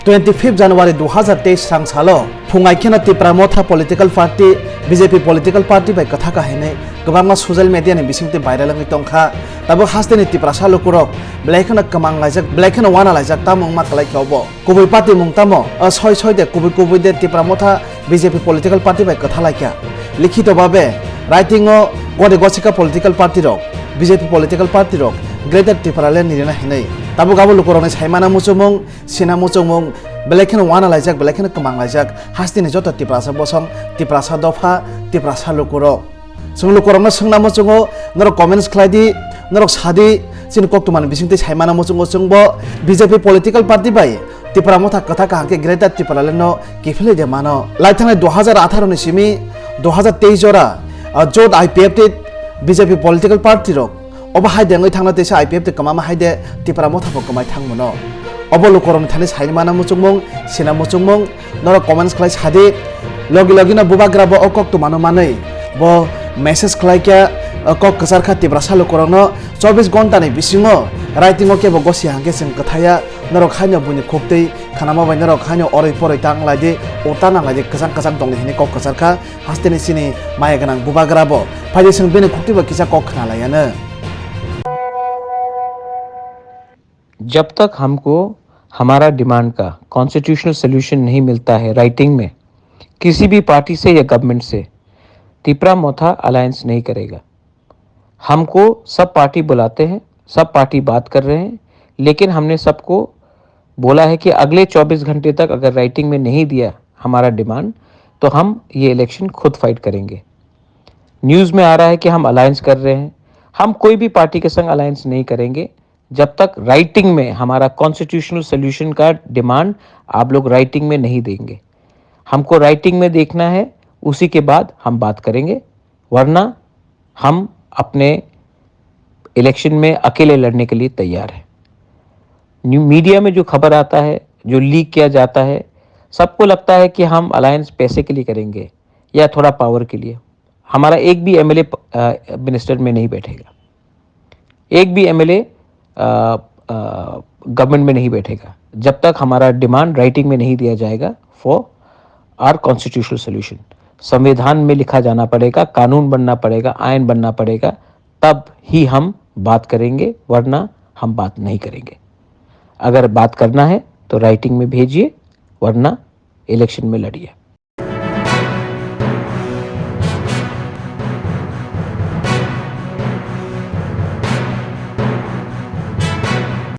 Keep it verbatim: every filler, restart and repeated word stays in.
Twenty fifth January dua hazar teis srang salo phungai kheno Tipra Motha political party, B J P political party bai kwtha kahainwi kwbangma social media ni bisingtwi viral wngwi tongkha. Tabuk hasteni Tiprasa lukurok belai kheno kwmang laijak, belai kheno wana laijak, tamo wngma kwlai khe obo? Kubui party mung tamo? O soi soi de kubui kubui de Tipra Motha B J P political party bai kwtha laikha. Likhito babe writing o gode gosika political party rok, B J P political party rok Greater Tipraland ni rina hinwi. Tabuk abo lukurokni saimana muchungmung, sina muchungmung belai kheno wana laijak, belai kheno kwmang laijak hasteni joto Tiprasa bosong, Tiprasa dopha, Tiprasa lukurok. Chwng lukurokno swngna muchungo, norok comments khlai di, norok sa di, chini koktwmani bisingtwi saimana muchungo chwngbo B J P political party bai Tipra Motha kwtha kaham khe Greater Tipraland no kiphilwi de mano. Laithangnai dua hazar atharo ni simi dua hazar teis jora, ah, jot I P F tei B J P political party rok obo hai de wngwi thangna teisa I P F tei kwmama hai de Tipra Motha bo kwmai thang mano. Obo lukurokni thani saimana muchungmung, sina muchungmung, norok comments khlai sadi. Logi logi no bubagra bo o koktwmano manwi bo message khlai kha, o kok kwchar kha Tiprasa lukurokno, chobbish ghonta ni bisingo writing o kebo gosi hangkhe chwng kwthaya, norok haino buini khuktwi khanama bai norok haino oroi poroi ta wnglaidi, o ta nanglaidi, kwchang kwchang tongdi hinwi kok kwchar kha. Hasteni chini maya gwnang bubagra bo phaidi chwng bini khuktwi bo kisa kok khna laiya no. जब तक हमको हमारा डिमांड का constitutional solution नहीं मिलता है राइटिंग में किसी भी पार्टी से या गवर्नमेंट से, तिपरा मोथा अलायंस नहीं करेगा। हमको सब पार्टी बुलाते हैं, सब पार्टी बात कर रहे हैं, लेकिन हमने सबको बोला है कि अगले चौबीस घंटे तक अगर राइटिंग में नहीं दिया हमारा डिमांड, तो हम ये इलेक्शन खुद फाइट करेंगे। न्यूज़ में आ रहा है कि हम अलायंस कर रहे हैं। हम कोई भी पार्टी के संग अलायंस नहीं करेंगे, जब तक राइटिंग में हमारा कॉन्स्टिट्यूशनल सॉल्यूशन का डिमांड आप लोग राइटिंग में नहीं देंगे। हमको राइटिंग में देखना है, उसी के बाद हम बात करेंगे, वरना हम अपने इलेक्शन में अकेले लड़ने के लिए तैयार हैं। न्यू मीडिया में जो खबर आता है, जो लीक किया जाता है, सबको लगता है कि हम अलायंस पैसे के लिए करेंगे या थोड़ा पावर के लिए। हमारा एक भी एमएलए प-, अ, मिनिस्टर में नहीं बैठेगा, एक भी एमएलए, अ, अ, गवर्नमेंट में नहीं बैठेगा, जब तक हमारा डिमांड राइटिंग में नहीं दिया जाएगा for our constitutional solution। संविधान में लिखा जाना पड़ेगा, कानून बनना पड़ेगा, आयन बनना पड़ेगा, तब ही हम बात करेंगे, वरना हम बात नहीं करेंगे। अगर बात करना है तो राइटिंग में भेजिए, वरना इलेक्शन में लड़िए।